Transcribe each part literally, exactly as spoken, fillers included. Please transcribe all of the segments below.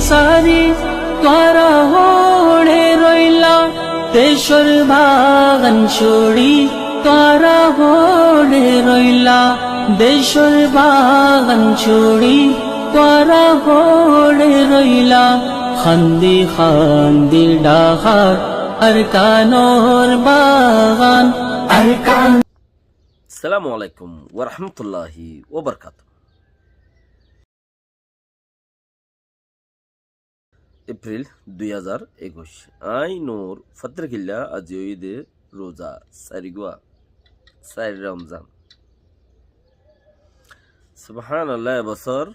Sári tuáñra hoçé roilá, decór bagan cúri, tuáñra hoçé roilá, decór bagan cúri, tuáñra hoçé roilá, handi handi dhahár Arkanor bagan, Arkan. Assalamu alaikum wa rahmatullahi wa barakatuhu. Epril dui házar ekuic. Aññí Nur Fatrikilla, aijja óiye de ruza sairgúa, sair Romzan. Subhánallah, e bosór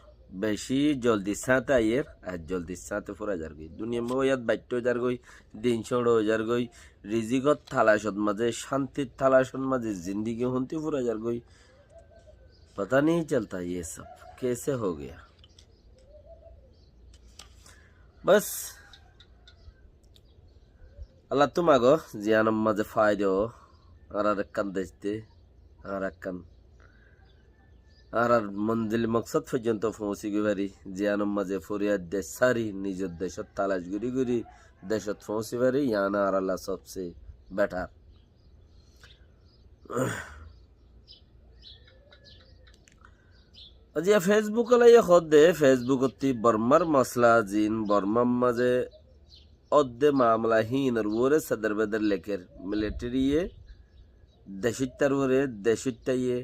beci zoldi sáñte aiyér, ar zoldi sáñte fúrai zargói. Duniyar mazé yát baiththó zargói, din cóñço zargói, rizikor talacot mazé, cántir talacot mazé zindigi hontí fúrai zargói. پتہ نہیں چلتا یہ سب کیسے ہو گیا۔ بس، Allattú magó, ziyánor mazé faidá ó, añárar ekkán dec de, añára ekkán, añárar monzil moksód foijjonto foóñsi goi fari, ziyánor mazé foriyad dec sári, nizor decót talac gorí gorí decót foóñsi fari, yián añáralla sobse betar. Aijja Facebook ola ye hoódde, Facebook ottí Bormar mosla zin, Bormar mazé ódde mamela híinor uore seder beder lekér. Military ye, decóittar uore, decóittaye,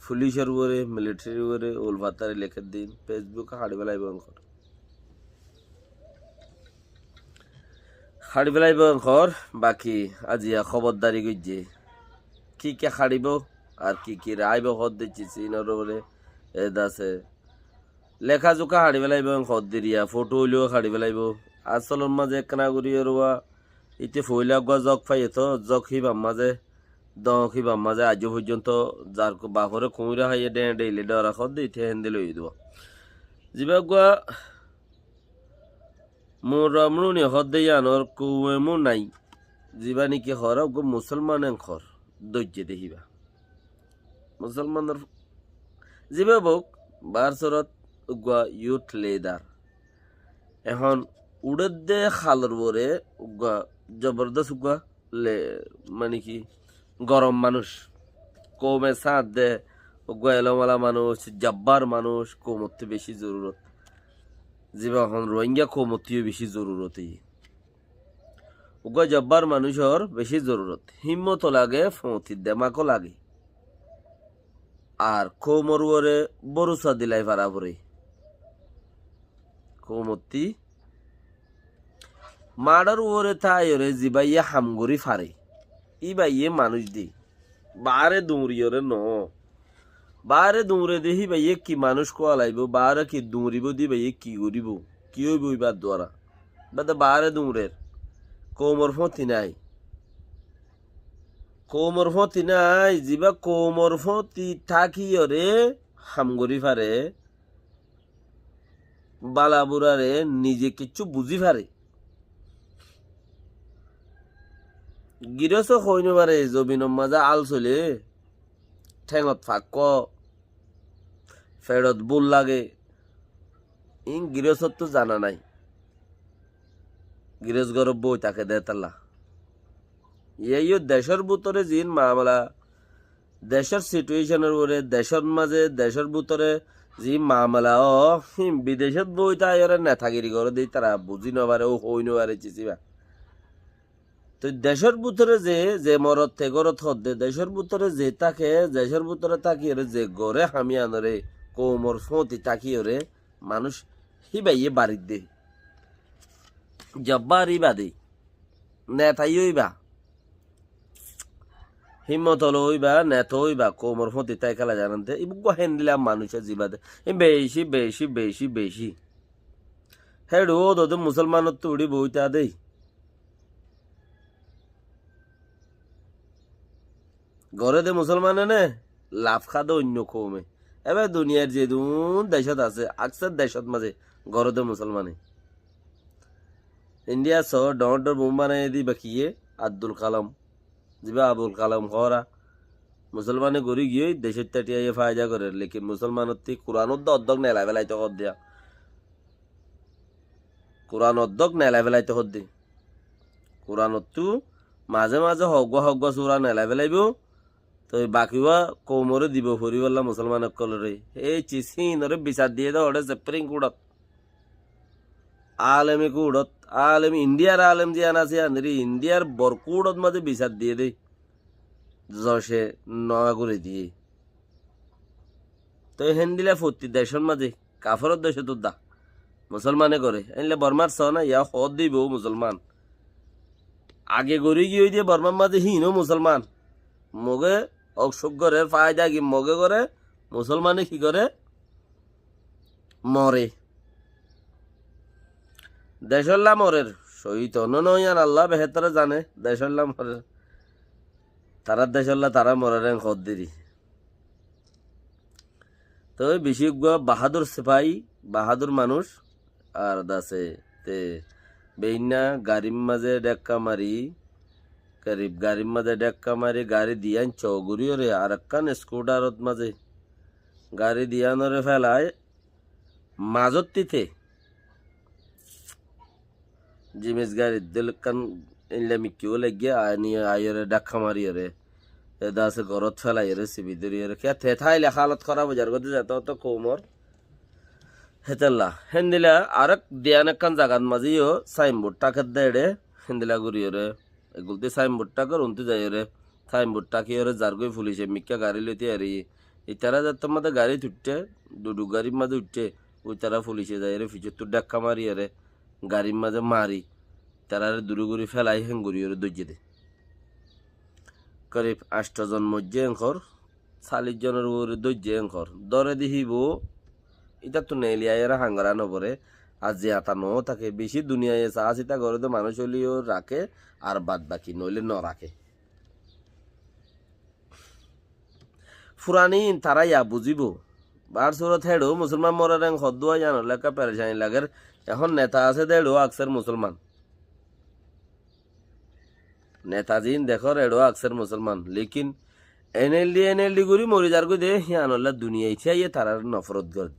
fulicor uore, military uore, ulfatare lekér din, Facebook haçi felaibó enkor. Haçi felaibó enkor, baki aijja hóbordari goijjé. Ki ki haçibó, ar ki ki raibó hoódde cis inor uore, e dase. Leká zuká haçi felaibó enkor diriya, fothó óileó haçi felaibó. Asolor mazé ekkán gorí orwa, ite foila eggúa zok faiyé to, zok híbar mazé, dok híbar mazé aijjó foijjonto zar ku-, bafore kuñira háiye dheñe dheile dhora hoódde ite héndilla óiye duwa. Zibá eggúa Murra muruni hoódde yíanor kouemó nái. Zibá néki hoór uggúa musolman enkor dóijje de híba. Musolmanor zibá bouk, baár sorot uggúa youth leader. Ehón uçédde halor uore uggúa zobordós uggúa le-, mane ki, gorom manúic. Koume sáñt de, uggúa elóm ala manúic, jabbar manúic, koumottú beci zorurot. Zibá ehón Rohingya koumottú yó beci zorurot óiye. Uggúa jabbar manúicor beci zorurot. Hímmot ó lage, foóñti demak ó lage. Ar koumor uore bórusa dilai fara foré. Koumottí maçor uore táiyoré zibáye ham gorí faré, íbaye manúic de. Baáre duñriyóre noó. Baáre duñre de híbaye ki manúic kúa laibó, baáre ki duñribó de íbaye ki goríbou, ki óibou íbar duara. Bade baáre duñrer. Koumor fóñti nái. Koumor fóñti nái, zibá koumor fóñti tákiyoré ham gorí faré, bála burare nize kiccú buzí faré. Girós ó hoói nofaré, zobinor mazé ál soilé, théngot fakkó, feçot búl lage, iín girós ottú zana nái. Girós górot boi táke de tálla. Iyá yó decór bútore ziín mamela, decór situation or uore, decór mazé, decór bútore ziín mamela ó, hín bidecót boi táiyoré netagiri goré de ítara buzí nofaré, ó hoói nofaré cis íba. Toi decór bútore ze, ze morot te górot hoódde, decór bútore ze táke, decór bútore tákiyoré ze goré ham yíanoré, koumor fóñti tákiyoré, manúic híbaye baridde. Jabbar íba de. Neta yó íba. Hímmot olo íba, neta ó íba, koumor fóñti táikala zanante. Íba uggúa héndilla manúic zibá de. Í beci, beci, beci, beci. Héçe ódode musolmanottú uçí boóita de. Goré de musolmane né, laf há de oinno koume. Ebe duniyair zedún decót asé, aksar decót mazé goré de musolmane. Indiya soó dhoóñr dhoóñr bom banaiyé de íba kiyé, Abdul Kalam. Zibá Abul Kalam hoóra. Musolmane gorí giyói decóitta thiaiyé faida gorér, lekin musolmanottí Kuranot de oddók nelai felaito hoóddiya. Kuran oddók nelai felaito hoódde. Kuranottú mazé mazé hoggúa hoggúa sura nelai felaibóu. Toi bakigúa koumoré dibou foribólla musólman ókkoloré. Ei cis híinoré bisar diyé dé hoçé Supreme Courtot. Alemi kuthót, alem, Indiyar alem ziyán asé, yíanore Indiyar bor kuthót mazé bisar diyé dé, zoce noa gorí diyé. Toi héndilla fottí decór mazé, kaforor decót uddá, musólmane goré. Héndilla Bormar soó na, yá hoódde íba ó musólman. Age gorí giyói dé Bormar mazé híin ó musólman. Mogé ók cúk gorér, faida ki Mogé goré, musólmane ki goré? More. Decólla morer, cóhid no, no, yían Allah behétore zane, decólla morer. Tarár decólla tará morer en hoddiri. Toi bicí uggúa bahádur sipahi, bahádur manúic, ar dase te beínna garir mazé dhekka mari, garib garir mazé dhekka mari, gari diyan co goríyoré, arekkán skutarot mazé gari diyanoré felai, mazóttite Jimis gari dé lekkán eilla mikká ó laiggé, aní aiyóre dhakka mariyóre, e dase gorot felaiyóre, sibi dóriyoré. Kiyá te táile hálot hóraf ói zargói dé zeto óto koumor. Hétolla. Héndilla arek diyan ekkán zagat mazé yó sainbord táker dé eçé, héndilla goríyoré. Eggúlti sainbord táker, untú zaiyóre, sainbord tákiyóre zargói fulice mikká gari loi tiyari. Itará zettót mazé garit uiththé, duduk garir mazé uiththé, uitará fulice zaiyóre fisóttu dhakka mariyóre, garir mazé mari, tarare duri guri felai héng goríyoré dóijje dé. Korib ancto zon moijjé héng hoór, callic zonor uore dóijje héng hoór. Dóre dé híba, ítattu neeli aiyóre hangora no foré, ar ziyata no táke, bicí duniyaiye saá sita goré dé manúic óileyo raké, ar bad baki noóile no raké. Furani in tará ya buzibóu. Bar surot héçeó musolman morer en hoddúa yíanolla ekká perecani lager. Ehón neta asé dé éçeó akser musolman. Neta ziín dekór éçeó akser musolman. Lekin N L D, N L D gorí mori zargói dé, yíanolla duniyai tíaiye tarár noforot gorér.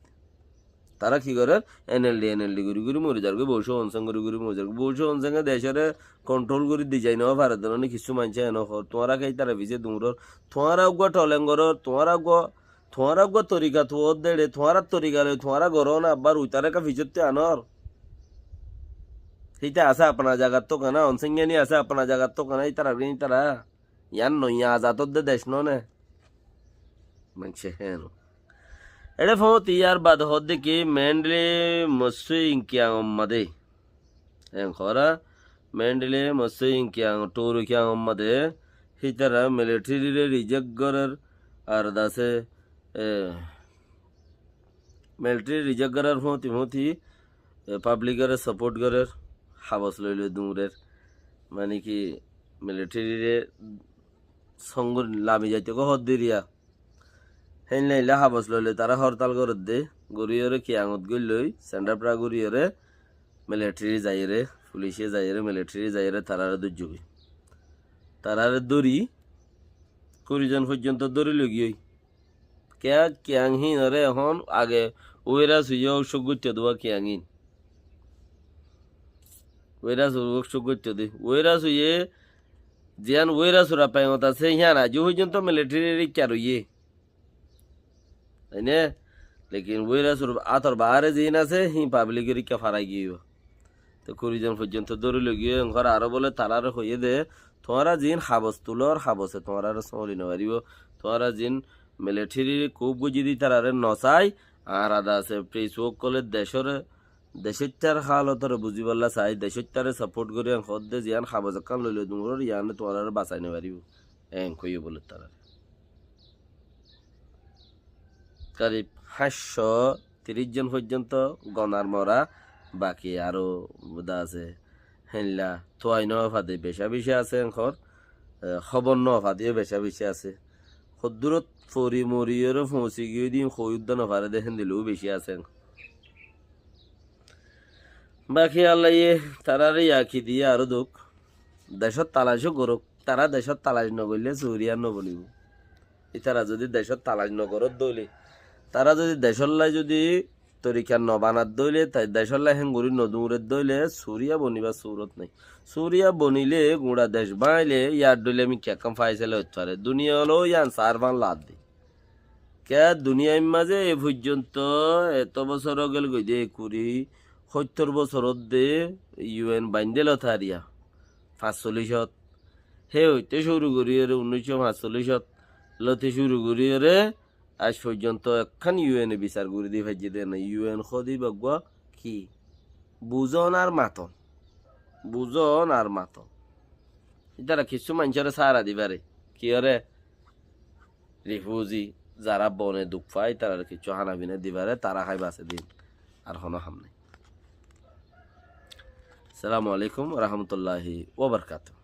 Tará ki gorér? N L D, N L D gorí gorí mori zargói, Bóucó Honseng gorí gorí mori zargói. Bóucó Honsenge decóre kontrol gorí di zai no fare dé, noni kissú maincé eno hoór. Tuáñra ki ítara fisé duñror? Tuáñra uggúa toleng gorór, tuáñra uggúa, tuáñra uggúa torika tuwódde eçé, tuáñrar torika loi tuáñra goró na, abbar uitaré ká fisóttu anor. Híte asé apna zagat tókana, Honsengeni asé apna zagat tókana, ítara gin ítara. Yían noiya azatot dé dec no né. Maincé héno. Eçé foóñti yar bade hoódde ki Mendele Mossé Inkiang ommadé. Héen hoóra Mendele Mossé Inkiang, Touru Kiang ommadé. Hítara militherire rijek gorér ar dase, e, militherire rijek gorér foóñti foóñti, e, pablikore saport gorér, habos loi loi duñrer. Mani ki militherire song gorí lami zaito gó hoddiriya. Héinla héinla habos loi loi tará hortal gorédde, goríyoré Kiangot góilloi, sendapra goríyoré, militeri zaiyóre, fulice zaiyóre, militeri zaiyóre taráre dóijjogói. Taráre dóri, kuri zon foijjonto dóri loigiyói. Kiyá Kiang híinoré ehón age Uéra Suye óuk cúk goittó dé Kiang híin. Uéra Suye óuk cúk goittó dé. Uéra Suye ziyán Uéra Sura fengot asé, híyan aijjó foijjonto militerire ikká roiyé. Taine? Lekin Uéra Sur átor baáre ziín asé, híin pablikore ikká farai giyói. Te kuri zon foijjonto dóri loigiyói, enkor aró bóle taráre hoiyé dé, tuáñra ziín habos tulór, habose tuáñrare sómoli nofaribóu. Tuáñra ziín militeri kuf goijjé dé ítarare nosai, añára dase pres ókkole decóre, decóittar halotoré buzibálla sai, decóittare saport gorí en hoódde ziyán habos ekkán loi loi duñror, yíane tuáñrare basai nofaribóu. En hoiyé bóle tarare. Karib háñtco tiríc zon foijjonto gonar mora, baki aró dase héinla tuai no fade beca beci asé enkor, e, hóbor no fadeyó beca beci asé. Hoddúrot fori moriyoré foóñsi giyói dé hoi uddá no fare dé héndilla ó beci asé enkor. Baki Allaye taráre yaki diyé aró douk. Decót talac ó gorók. Tará decót talac no goillé suriya no bonibóu. Ítara zodi decót talac no goródde óile, tará zodi decólla zodi torika no banadde óile, tai decólla héngorí no duñredde óile, Suriya bonibar surot nái. Suriya bonile, guñça dec báñile, yar dóilla mikká ekkán faisala óit fare. Duniya ólo yián sar fán ladde. Kiyá duniyar mazé e foijjonto eto bosór ógel goi de, kuri, hóittor bosór ódde U N baindé lotariya. Fañssollicót. Hé óite cúru goríyore, unnícco fañssollicót lóti cúru goríyore, aij foijjonto ekkán U N e bisar gorí di faijjé de nái. U N hóde íba eggúa ki? Buzón ar maton. Buzón ar maton. Ítara kissú maincóre sára di fare. Kiyóre? Rifuzi, zará bone duk fa, ítarare kissú hána fina di fare, tará hái base din. Ar honó ham nái. Assalamu alaikum wa rahmatullahi wa barakatuhu.